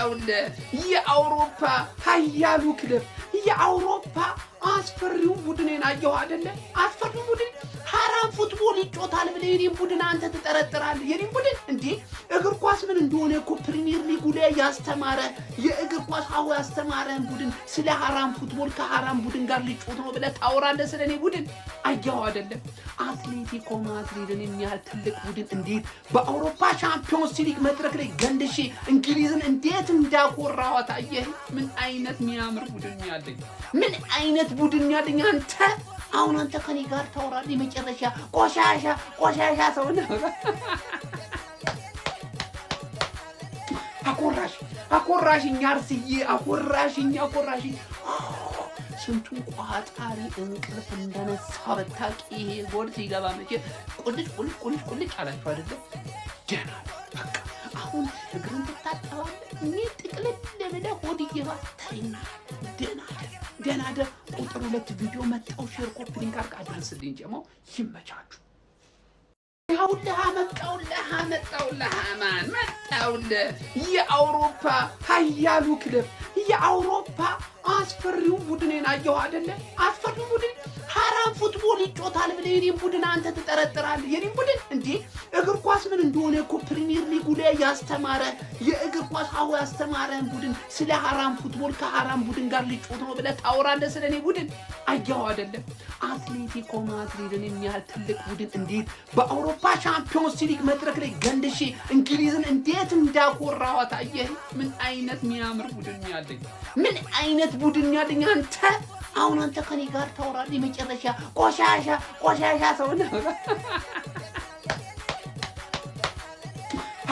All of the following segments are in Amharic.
መጣውልህ። የአውሮፓ ሀያሉ ክለብ፣ የአውሮፓ አስፈሪው ቡድኔን አየሁ አይደለ? አስፈሪው ቡድን ሀራም football ይጮታል ብለህ የኔን ቡድን አንተ ትጠረጥራለህ? የኔን ቡድን እንዴ! እግር ኳስ ምን እንደሆነ እኮ ፕሪሚየር ሊጉ ላይ ያስተማረ፣ የእግር ኳስ ሀሁ ያስተማረን ቡድን ስለ ሀራም football ከሀራም ቡድን ጋር ሊጮት ነው ብለህ ታወራለህ? ስለ እኔ ቡድን አየኸው አይደለም? አትሌቲኮ ማድሪድን የሚያህል ትልቅ ቡድን እንዴት በአውሮፓ ሻምፒዮንስ ሊግ መድረክ ላይ ገንድሼ እንግሊዝን እንዴት እንዳኮራኋት አየህ? ምን አይነት የሚያምር ቡድን ያለኝ! ምን አይነት ቡድን ያለኝ! አንተ አሁን አንተ ከኔ ጋር ታወራለህ? የመጨረሻ ቆሻሻ ቆሻሻ ሰው ነው። አኮራሽ፣ አኮራሽኝ፣ አርስዬ፣ አኮራሽኝ፣ አኮራሽኝ። ስንቱን ቋጣሪ እንቅልፍ እንደነሳ ብታውቂ። ይሄ ጎል ሲገባ መቼ ቁልጭ ቁልጭ ቁልጭ ቁልጭ አላችሁ አይደለም? ደህና ነው። በቃ አሁን እግርን ትታጠባለህ። እኔ ጥቅልል ብለህ ሆድ እየባተኛ ደህና ደር፣ ደህና ደር። ቁጥር 2 ቪዲዮ መጣው። Share፣ copy link አድርግ አድርስልኝ። ጀማው ይመቻችሁ። ይኸውልህ መጣውልህ፣ መጣውልህ፣ ማን መጣውልህ። የአውሮፓ ሀያሉ ክለብ፣ የአውሮፓ አስፈሪው ቡድኔን አየሁ አይደለ? አስፈሪው ቡድን ሀራም football ይጮታል ብለህ የኔን ቡድን አንተ ትጠረጥራለህ? የኔን ቡድን እንዴ! እግር ኳስ ምን እንደሆነ እኮ ፕሪሚየር ሊጉ ላይ ያስተማረ፣ የእግር ኳስ ሀሁ ያስተማረን ቡድን ስለ ሀራም football ከሀራም ቡድን ጋር ሊጮት ነው ብለህ ታወራለህ? ስለ እኔ ቡድን አየኸው አይደለም? አትሌቲኮ ማድሪድን የሚያህል ትልቅ ቡድን እንዴት በአውሮፓ ሻምፒዮንስ ሊግ መድረክ ላይ ገንድሼ እንግሊዝን እንዴት እንዳኮራኋት አየህ? ምን አይነት የሚያምር ቡድን ያለኝ! ምን አይነት ቡድን ያለኝ! አንተ አሁን አንተ ከኔ ጋር ታወራለህ? የመጨረሻ ቆሻሻ ቆሻሻ ሰው ነው።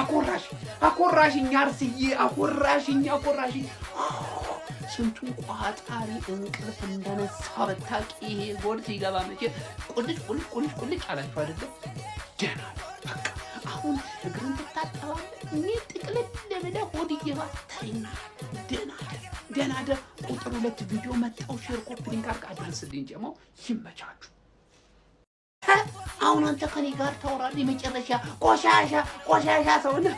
አኮራሽ፣ አኮራሽኝ፣ አርስዬ፣ አኮራሽኝ፣ አኮራሽኝ። ስንቱን ቋጣሪ እንቅልፍ እንደነሳ ብታውቂ። ይሄ ጎል ሲገባ መቼ ቁልጭ ቁልጭ ቁልጭ ቁልጭ አላችሁ አይደለም? ደህና ነው። በቃ አሁን እግርን ትታጠባለህ። እኔ ጥቅልል ብለህ ሆድ እየባተኛ ደህና ደር፣ ደህና ደር። ቁጥር 2 ቪዲዮ መጣው። Share፣ copy link አድርግ አድርስልኝ። ጀማው ይመቻችሁ። አሁን አንተ ከኔ ጋር ታወራለህ? የመጨረሻ ቆሻሻ ቆሻሻ ሰው ነው።